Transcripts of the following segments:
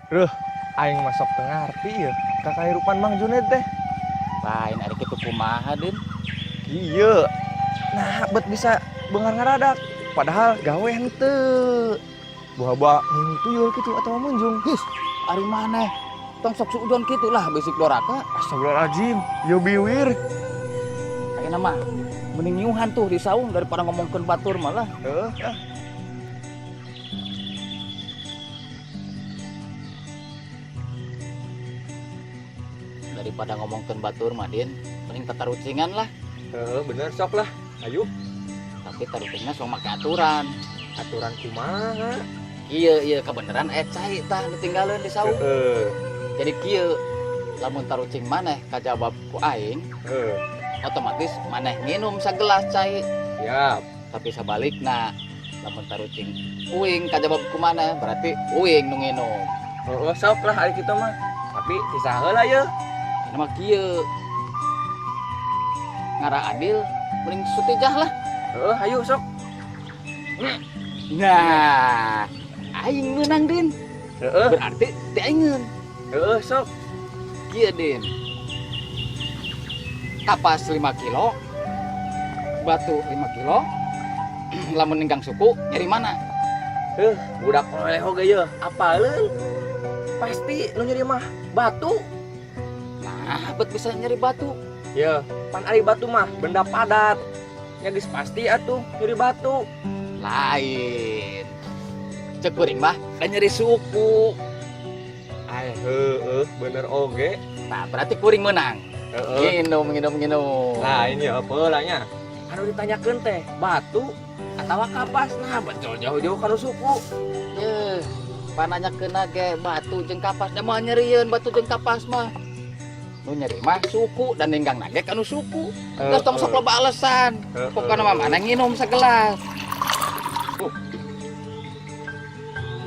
Reuh, aing masuk teu ngarti ya ka kahirupan Mang Junet teh. Lain ari kitu kumaha, Din? Kieu. Nah, bet bisa beunghar ngaradak. Padahal gawe henteu. Buah-buah ngingu tuyul kitu atawa munjung. His, ari maneh tong sok suudzon kitu lah bisi doraka. Astagfirullahaladzim, yo biwir. Ayeuna mah mending ngiuhan tuh di saung daripada ngomongkeun batur malah. Heeh, ah. Daripada ngomongkeun batur mah, Din, mending tatarucingan lah. Heeh, bener sok lah. Ayo. Tapi tarucingna sok make aturan. Aturan kumaha? Kieu ieu kebenaran cai tah nu tinggalkeun di saung. Heeh. Jadi kieu lamun tarucing maneh kajawab ku aing, Heeh. otomatis maneh nginum sagelas cai. Siap. Tapi sabalikna lamun tarucing uing kajawab ku maneh berarti uing nu nginum. Heeh, sok lah ari kitu mah. Tapi sisa heula ye. Ini mah kieu. Ngarah adil mending sutijah lah. Heeh, ayo sok. Nah, aing meunang, Din. Heeh. Berarti teu aingeun. Heeh, sok. Kieu, Din. Kapas 5 kilo, batu 5 kilo, lamun ninggang suku nyeri mana? Heuh, budak oleh oge ye, apaleun? Pasti nu nyeri mah batu. Nah, bet bisa nyeri batu. Ya, pan ari batu mah benda padat. Ya geus pasti atuh nyeri batu. Lain. Cek kuring mah da nyeri suku. Ai heueuh, bener oge. Nah, berarti kuring menang. Heeh. Nginum, nginum, nginum. Lain ya apa lah nya. Anu ditanyakeun teh batu atawa kapas. Nah, betul jauh-jauh kana suku. Yeuh, pananya kena ge batu jeung kapas. Da moal nyerieun batu jeung kapas mah. Nu nyeri mah suku dan ninggang nage kanu suku. Geus tong sok loba alasan. Pokona mah mana nginum sagelas.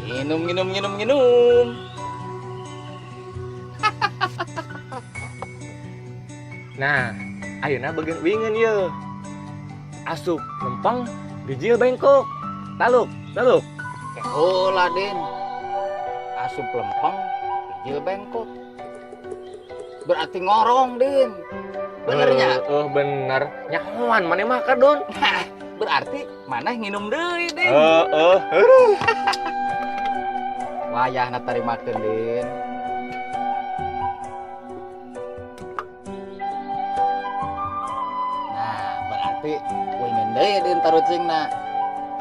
Nginum, nginum, nginum, nginum. Nah, ayeuna bagian uingeun ye. Asup lempeng bijil bengkok. Taluk, taluk. Heula, Din. Asup lempeng bijil bengkok. Berarti ngorong, Din. Benernya? Oh, bener. Nyahoan maneh mah kadon. Nah, berarti maneh nginum deui, Din. Heeh. Wayahna tarimakeun, Din. Nah, berarti uingeun deui, Din, tarucingna.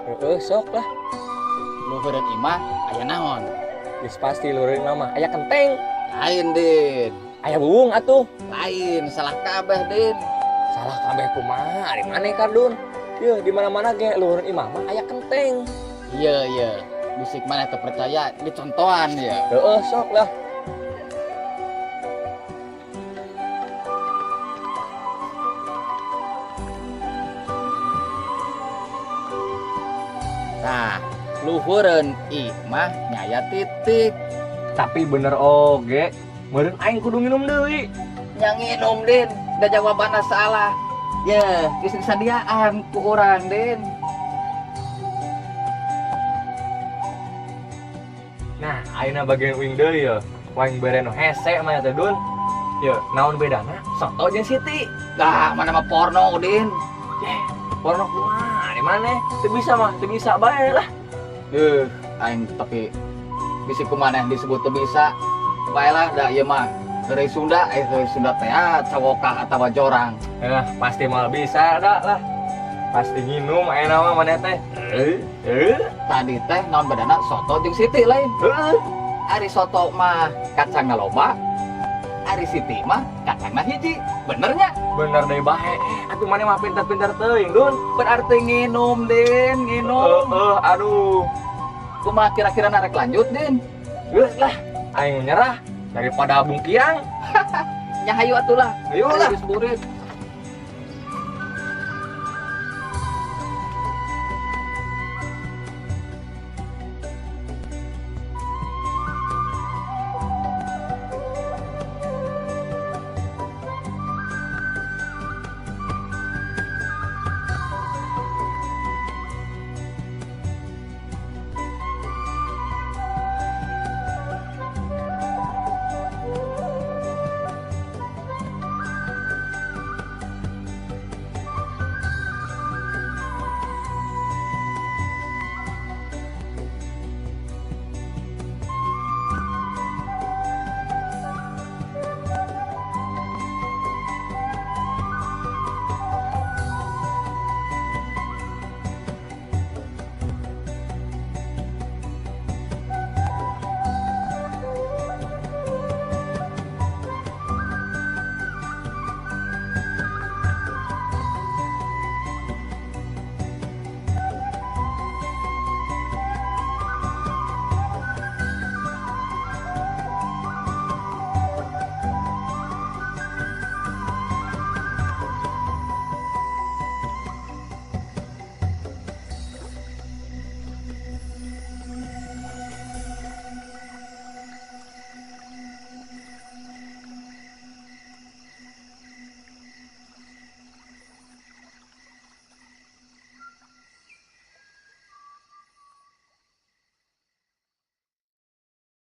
Heeh, sok lah. Luhureun imah aya naon? Geus pasti luhureun imah mah aya kenteng. Lain, Din. Aya buung atuh. Lain, salah kabeh, Din. Salah kabeh kumaha? Ari maneh kardun? Yeuh, di mana-mana ge luhureun imah mah aya kenteng. Iya, iya. Bisik maneh teu percaya dicontohan ya. Heeh, sok lah. Nah, luhureun imah nyaya titik. Tapi bener oge, meureun aing kudu nginum deui. Nya nginum, Din, da jawabanna salah. Ye, geus disadiaan ku urang, Din. Nah, ayeuna bagian uing deui ye. Waing bere nu hese mah teh, Dun. Ye, naon bedana soto jeung Siti? Dah, mana mah porno, Din. Ye, porno kumaha? Di maneh? Teu bisa mah, teu bisa bae lah. Aing tapi bisi kumaneh disebut teu bisa. Bae lah da ieu mah heureuy Sunda, heureuy Sunda teh cawokah atawa jorang. Pasti mah bisa da lah. Pasti nginum ayeuna mah maneh teh. Tadi teh naon bedana soto jeung Siti lain. Heeh. Ari soto mah kacangna loba, ari Siti mah kacangna hiji. Benernya? Bener deui bae. Atuh maneh mah pintar-pintar teuing, Dun. Berarti nginum, Din, nginum. Heeh, aduh. Kumaha kira-kira narek lanjut, Din? Geus lah, aing menyerah daripada bungkiang. Nya hayu atuh lah. Ayo lah. Geus burit.